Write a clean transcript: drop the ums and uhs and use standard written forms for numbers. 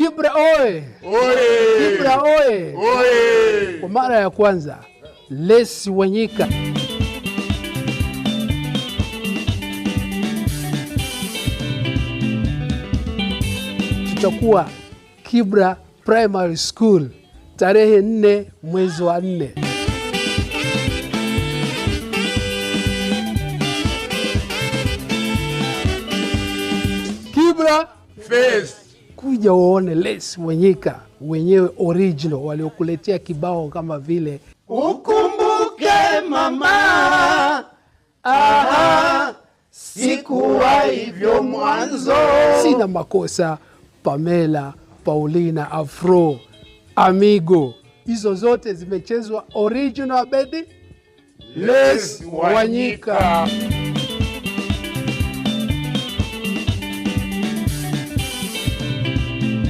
Kibra oye! Oye! Kibra oye! Oye! Kwa mara ya kwanza Les Wanyika tutakuwa Kibra Primary School tarehe 4 mwezi wa 4. Kibra Fest. Kuja uone Les Wanyika wenyewe original waliokuletea kibao kama vile Ukumbuke mama, aha, sikuwa hivyo mwanzo. Sina Makosa, Pamela, Paulina, Afro, Amigo, hizo zote zimechezwa original bedi Les Wanyika. Wanyika.